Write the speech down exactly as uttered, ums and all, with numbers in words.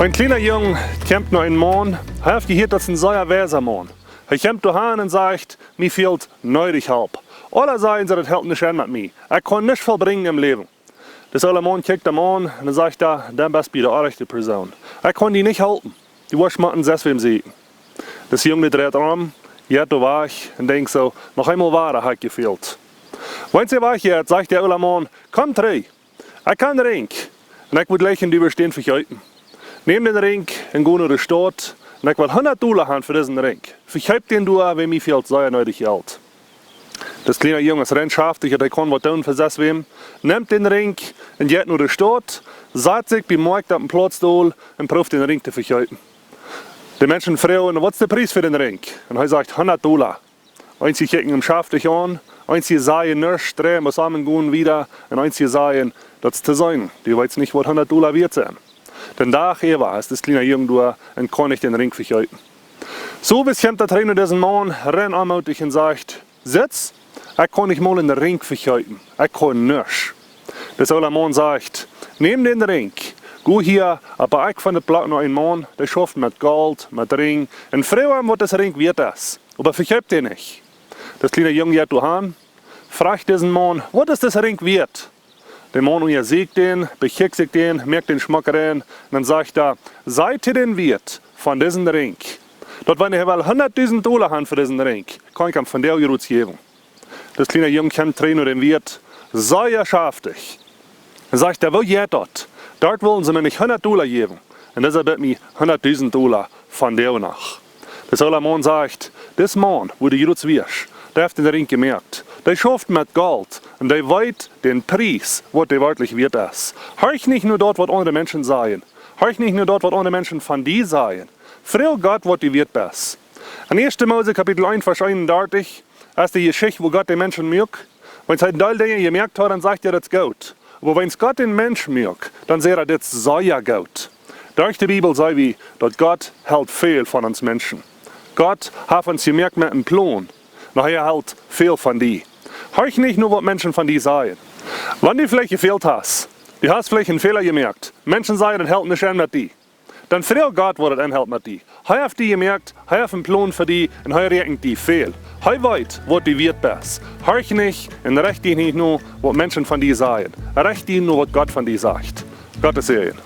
Een kjliena Jung kjemt no een Maun. Hee haft jehieet, daut es een sea weisa Maun. Hee kjemt doa han un sajcht: "Mie fält needich Help. Aule sajen, see, daut halpt nich aun met mie. Ekj kaun nuscht vollbrinjen em Läwen." Dis oola Maun kjikjt am aun un dan sajcht hee: "Dan best du bie de rajchte Persoon. Ekj kaun die nich halpen. Du woascht motten sest wäm sieekjen." Dis Jung, dee dreit om, jeit doa wajch un denkjt soo: "Noch eemol wada ha ekj jefält." Wan hee wajch jeit, sajcht de oola Maun: "Komm trigj. Ekj hab een Rinkj. Un ekj wudd jleichen, dee wudd die vekjeepen. Nemm dän Rinkj un go no de Staut. Un ekj well hundat Dola han fa disen Rinkj. Vekjeep dän doa, wiels mie fält sea needich Jelt." Dis kjliena Jung es rajcht schaftich, daut hee kaun waut doonen fa sest wäm. Nemt dän Rinkj un jeit no de Staut, sat sikj bie Moakjt opp een Plauz dol un prooft dän Rinkj to vekjeepen. De Menschen froagen: "Waut es de Pries fa dän Rinkj?" Un hee sajcht: "Hundat Dola." Eenje kjikjen am schaftich aun, eenje sajen nuscht, dreien bloos om un gonen wieda, un eenje sajen: "Daut es to seenen, du weetst nich, waut hundat Dola wieet sent. Dän Dach äwa es dis kjliena Jung doa un kaun nich dän Rinkj vekjeepen." Soo, wieda kjemt hee trigj no disen Maun, rajcht onmoodich un sajcht: "Sitst, ekj kaun nich mol een Rinkj vekjeepen, ekj kaun nuscht." Dis oola Maun sajcht: "Nemm dän Rinkj, go hia opp de Ekj von daut Block no een Maun, dee schauft met Golt, met Rinj, un froag am, waut dis Rinkj wieet es. Oba vekjeep dän nich." Dis kjliena Jung jeit doa han, froagt disen Maun: "Waut es dis Rinkj wieet?" De Maun unjasieekjt dän, bekjikjt sikj dän, moakt dän schmock rein, un dan sajcht hee: "Saj to dän Wieet von disen Rinkj, daut wan hee well hundatdusent Dola han fa disen Rinkj, kaun ekj am von dee Jroots jäwen." Dis kjliena Jung kjemt trigj no dän Wieet, sea schaftich. Un sajcht hee: "Woo jeit daut? Doa wellen see mie nich hundat Dola jäwen. Un dee bät mie hundatdusent Dola von dee noch." Dis oola Maun sajcht: "Dis Maun, woo du jroots wieescht, dee haft dän Rinkj jemoakt. Dee schauft met Golt un dee weet dän Pries, waut dee werkjlich wieet es. Horch nich no daut, waut aundre Menschen sajen. Horch nich no daut, waut aundre Menschen von die sajen. Froag Gott, waut du wieet best." En ieeschte Mose Kapitel eent, Varsch eenundartich, es de Jeschicht, woo Gott de Menschen muak. Wan hee een Deel Dinja jemoakt haud, dan sajcht hee: "Daut es goot." Oba wan Gott dän Mensch muak, dan sajcht hee: "Dit es sea goot." Derch de Bibel seenen wie, daut Gott helt väl von ons Menschen. Gott haft ons jemoakt met een Plon. Oba hee helt väl von die. Horch nich no, waut Menschen von die sajen. Wan du veleicht jefält hast, du hast veleicht een Fäla jemoakt, Menschen sajen, daut halpt nich aun met die, dan froag Gott, waut daut aunhelt met die. Hee haft die jemoakt, hee haft een Plon fa die un hee räakjent die väl. Hee weet, waut du wieet best. Horch nich un recht die nich no, waut Menschen von die sajen. Recht die no, waut Gott von die sajcht. Gottes Säajen.